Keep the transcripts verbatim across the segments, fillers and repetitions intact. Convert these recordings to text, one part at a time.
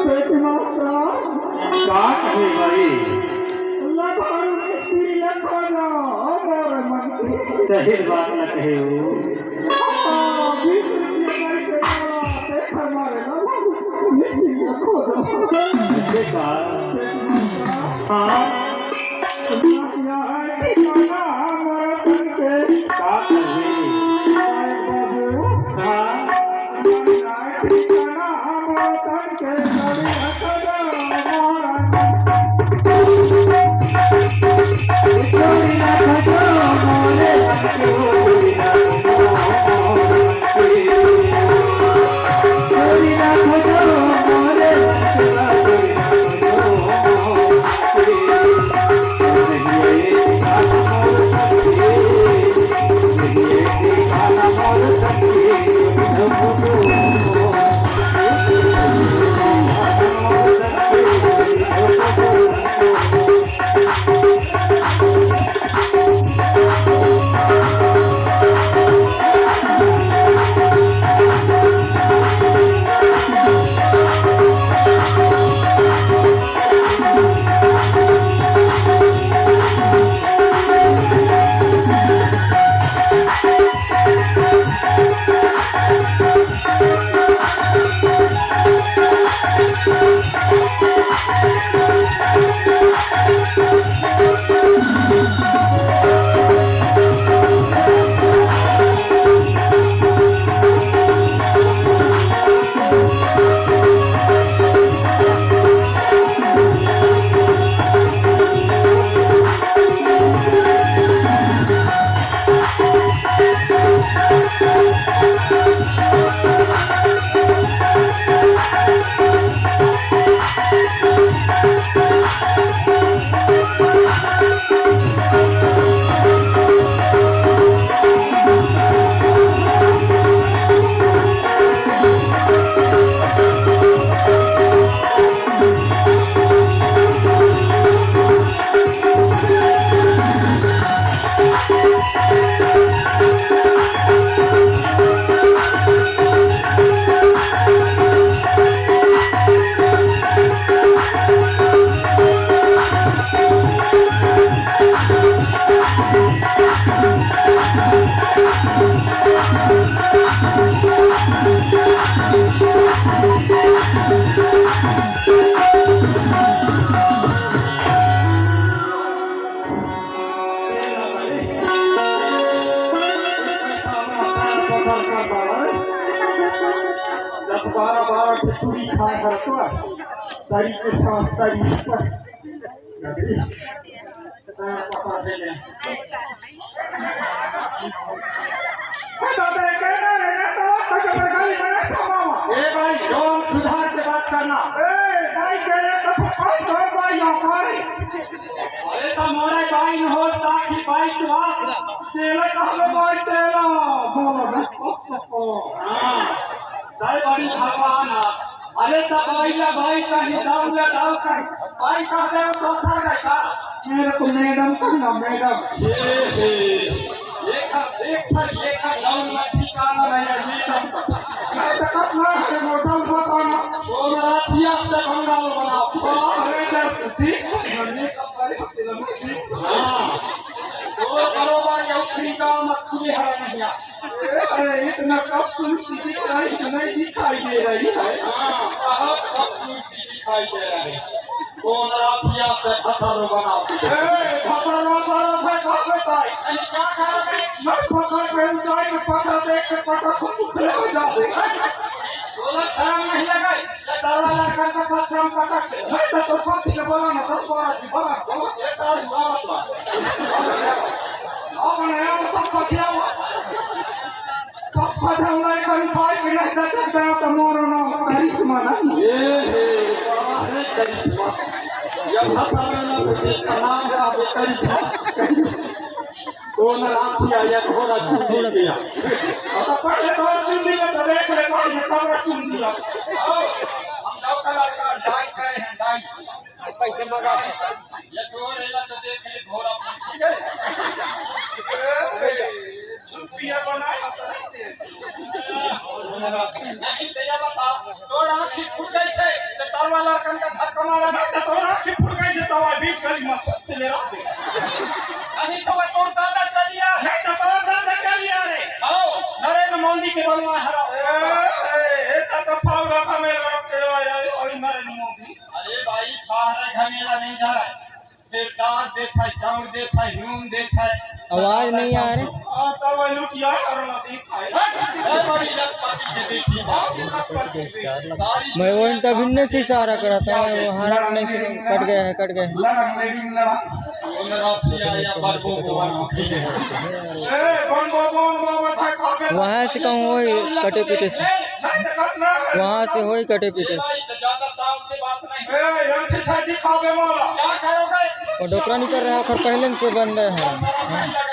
बेटी मास्टर, का कहे भाई? लबारू मिस्त्री लखा ना, हमार मन के। सही बात न कहे हो। हाँ, बीस रुपया का रिक्शा वाला, देख हमारे ना, मिस्त्री लखा ना। देखा? हाँ। बारह बारह के पूरी खाए हर तो शरीर के साथ शरीर पर। ए भाई, जौन सुधार के बात करना। ए भाई, तेरे तो पाँच सौ भाई यहाँ पर। अरे तो मोरे भाई न हो, ताकि भाई तू आ। तेरा कहबे भाई तेरा। बोलो ना। हाँ। जय बड़ी भगवान। अरे तो भाई या भाई कहीं दाऊ या दाऊ कहीं। भाई कहबे वो दोसर का का? मेरे को मैडम कहना, मैडम। ए, ए, एक, एक, एक, एक दाऊ में ठिकाना नहीं है, मैडम। मैं तो कसना है, मैडम बताना। वो रातिया से बंगाल बना। अरे, जब ठीक, मम्मी का भाई, तेरा मम्मी। हाँ। वो बरोबर ये उठनी का मत तुम्हें हरा नहीं आ। अरे, इतना कब सुनती दिखाई, नहीं दिखाई दे रही है। हाँ, बहुत कब सुनती दिखाई दे रही है। कौन रातिया से फसर बना? ए, फसर बना है, कहाँ पे ताई? अरे, क्या खा रहे हैं? मैं फसर पे ऊंचाई में पता देख के पता खुद उतरे हो जाते। बोला, शर्म नहीं लगा? तो डरवा लड़का का पास हम पता चला। मैं तो, तो साथी ने बोला ना, दस बारह जी, बोला, बोला। ये साल हुआ, हुआ। अब नया वो सब पछिया हुआ। सब पछा हुआ, एक बार भाई के नहीं दे सकते हो, तो मोरो नाम करिश्मा नहीं। ये है, वाह रे करिश्मा। ये भाषा में ना तो इसका नाम का वो करिश्मा। कौन रात या, या घोड़ा चुन लिया। अच्छा, पहले तो चुन लिया, तो देख ले, कौन है, कौन चुन लिया। आओ, हम लोग का लड़का डाई करे हैं, डाई। पैसे मंगा। ये तो रेला तो देख ले, घोड़ा पहुंच गए। रुपया बनाया तो नहीं दे। नहीं, तो ये बता, तोर आँखी फूट गई थे, तो तलवा लड़कन का धक्का मारा। नहीं, तो तोर आँखी फूट गई थे, तो वह बीच गली में से ले रहा थे। नहीं, तो वह तोर दादा चलिया। नहीं, तो तोर दादा चलिया रे। आओ, नरेंद्र मोदी के बनवा हरा। ए, ए, ए, तो, तो फावड़ा का मेला रख के आया है, और नरेंद्र मोदी। अरे भाई, बाहर है, घमेला नहीं जा रहा है। फिर दाल देत है, चाउर देत है, नून देत है। आवाज नहीं आ रही। हाँ, तब वही लुटिया और ना देख खाए। हट! ए, बड़ी लखपति से देखी बात। हाँ, लखपति से। सारी मैं वो इनका भिन्न से इशारा कराता है, वो हमारा नहीं सुन, कट गया है, कट गया है। लड़ा, लड़ी, लड़ा। उन रात से आया, बरको को बना। ए, बन बो, बन बो, बन बो, था, कहाँ पे वहाँ से कहूँ वही कटे पीटे से। नहीं, तो कस ना। वहाँ से होई कटे पीटे से। ए, एम ठेठा जी खाबे मोला। क्या करोगे? वो डोकरा नहीं कर रहा, ओखर पहले से बंद है।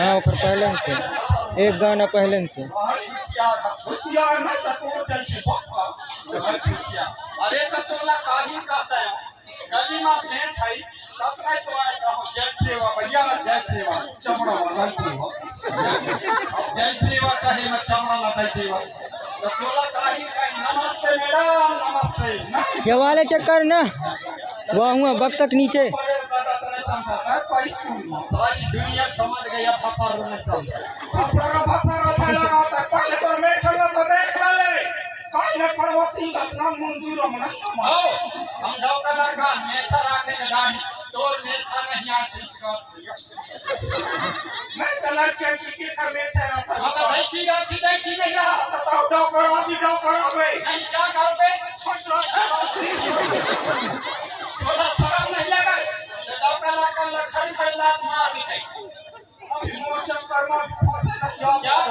हाँ, ओखर पहले से। एक गाना पहले से। होशियार है, होशियार नहीं तो तोर जैसे पप्पा। अरे तो तोला काहिल कहता है। गली में भेंट है, तब मैं तो आया हूँ। जय सेवा भैया, जय सेवा। चमड़ा वाला ही हो। जय सेवा कहे मैं चमड़ा वाला ही सेवा। तो तोला काहिल कहीं, "नमस्ते मैडम, नमस्ते।" ये वाले चक्कर ना, वहाँ हुआ बक्सक नीचे। सारी दुनिया समझ गई, अब फसार नहीं समझ। फसार, फसार, फैला रहा था। पहले तो मैं चला तो देख ले। काहे न पड़वा सिंह का नाम मुंदूर हम नहीं कमा। आओ, हम जाओ का लड़का, मेछा राखे के दाढ़ी, तोर मेछा नहीं आती। मैं तो लड़के की के कर मेछा ना था। मतलब भाई की रात की तय की नहीं रहा। तो ताऊ डाव करो, आसी डाव करो बे। नहीं, क्या करोगे? थोड़ा शर्म नहीं लगा? तो जाओ का लड़का लखन खड़ी लात मार दी गई। अभी मोर चक्कर में फंसे नहीं हो। क्या